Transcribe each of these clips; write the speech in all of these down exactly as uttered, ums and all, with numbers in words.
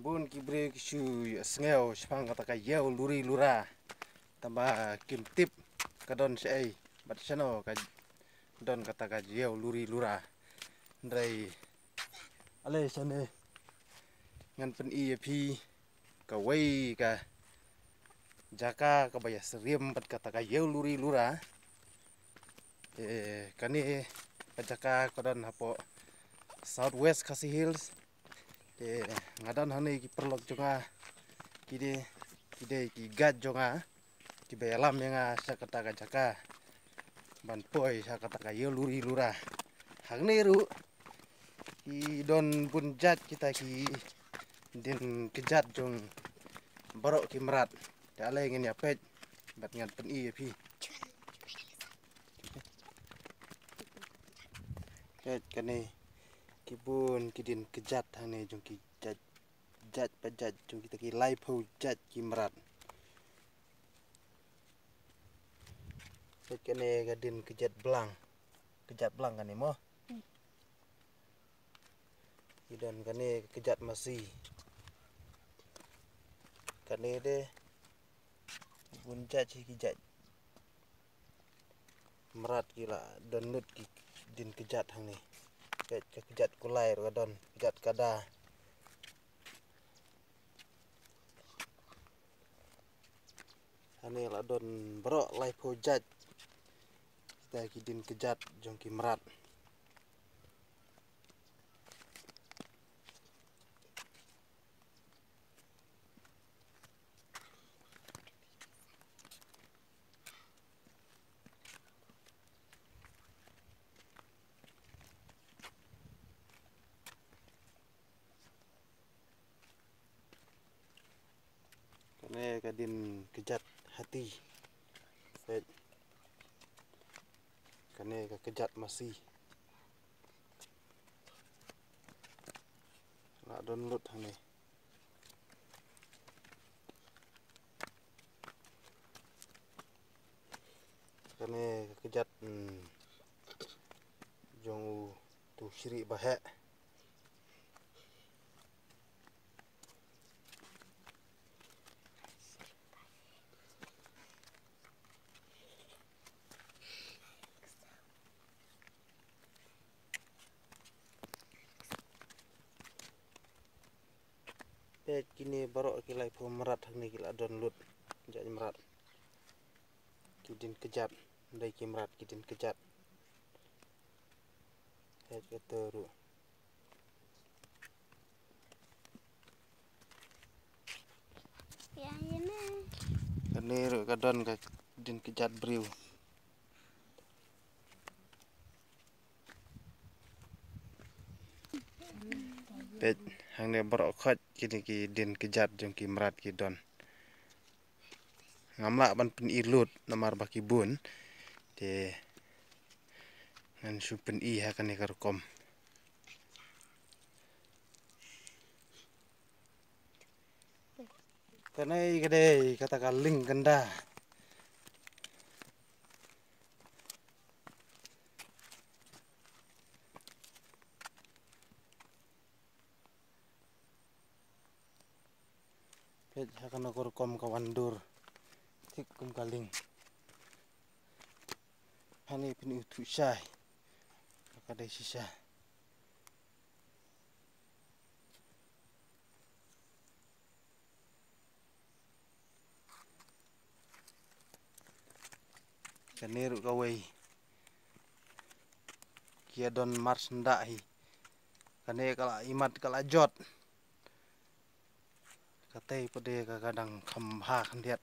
Bun ki briew ki shu ïohsngew shaphang kata ka ïew luri lura. Tangba kim tip ka don shaei bad shano ka don kata ka ïew luri lura. Hynrei ale shane ngan pyni ïa phi kawei ka jaka kaba ïasyriem bad kata ka ïew luri lura. Te kane ka jaka ka don hapoh South West Khasi Hills. Te nga don hangne ki paralok jong nga, ki dei, ki dei ki guide jong nga, kiba ïalam ïa nga sha kata ka jaka ban poi sha kata ka ïew luri lura. Hangne ruh ki don bun jait kita ki dien kjat jong baroh ki mrad. Te ale ngin ïa peit bad ngan pyni ïa phi. Peit kane ki bun ki dien kjat hangne jong ki jait, jait pa jait jong kita ki laiphew jait ki mrad. Peit kane ka dien kjat blang, kjat blang kane mo. Hmm. Ki don kane ka kjat masi. Kane de bun jait hi ki jait mrad ki la don lut ki dien kjat hangne. Peit ka kjat kulai ruh ka don, kjat kada. Hangne la don baroh laiphew jait kita ki dien kjat jong ki mrad. Kane ka dien kjat hati. Peit. Kane ka kjat masi. La don lut hangne. Kane ka kjat, hmm, jong u tu shri ba heh. Peit kine baroh ki laiphew mrad hangne ki la don lut. Jait mrad. Ki dien kjat. Dei ki mrad ki dien kjat. Peit kato ruh. Kane ruh ka don ka dien kjat briew. Peit hangne baroh khoit kine ki dien kjat jong ki mrad ki don. Ngam lah ban pyni lut namar ba ki bun. Te ngan shu pyni ha kane ka rukom. Kane ka dei kata ka lieng kynda. Peit ha kano ka rukom ka wan dur. Thik kum ka lieng. Hangne phin ïohi shai. Ka dei shisha. Kane ruh kawei. Ki ïa don mar syndah hi. Kane ka la imat ka la jot. Katei pat de ka ka dang kham bha khyndiat.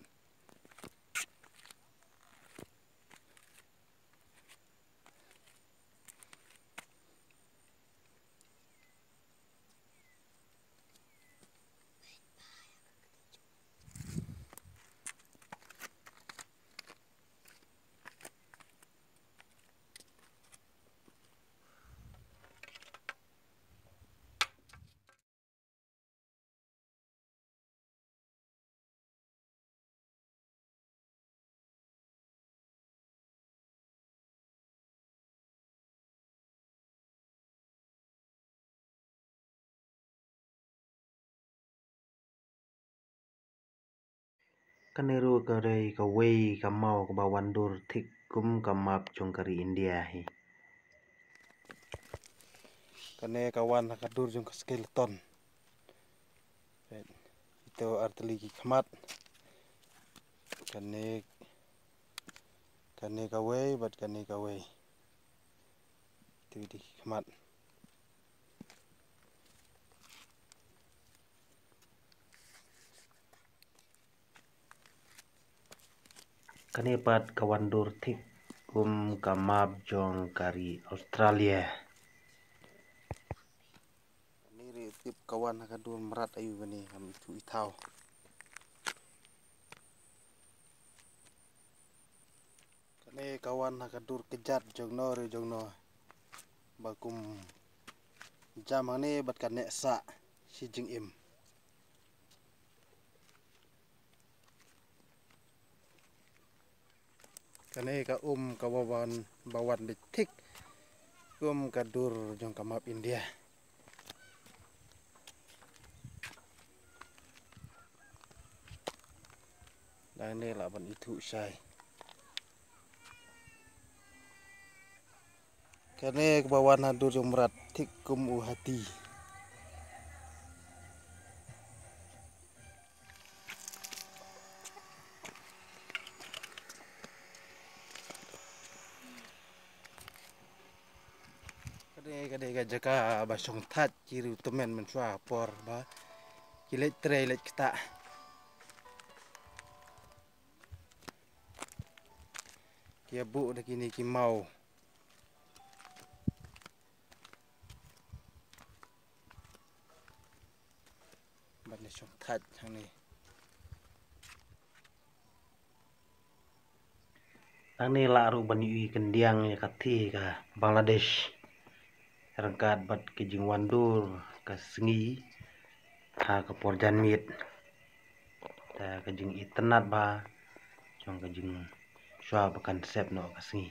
Kane ruh ka dei kawei ka maw kaba wan dur thik kum ka map jong ka ri India hi. Kane ka wan ha ka dur jong ka skeleton. Ito artylli ki khmat. Kane, kane kawei bad kane kawei. Ito dei ki khmat. Kane pat ka wan dur thik kum ka map jong ka ri Australia. Kane ri tip ka wan ha ka dur mrad aïu kane, kam ithuh ithaw. Kane ka wan ha ka dur kjat jong no re jong no. Ba kum jam hangne bad ka neh sah shi jingim. Kane ka um ka ba wan, ba wan beit thik kum ka dur jong ka map India. Nangne lah ban ithuh shai. Kane kaba wan ha dur jong mrad thik kum u hati. Kane, kane ka jaka ba shong thait ki riewstad mynshwa por ba ki leit trei leit ktah. Ki ïa buh da kine ki maw. Bad ne shong thait hangne. Hangne lah ruh ban ïohi khyndiat ïa ka thie ka Bangladesh ryngkat bad ka jingwan dur ka sngi ha ka por janmiet. Da ka jingitynnad ba jong ka jingshuwa ba kan sep noh ka sngi.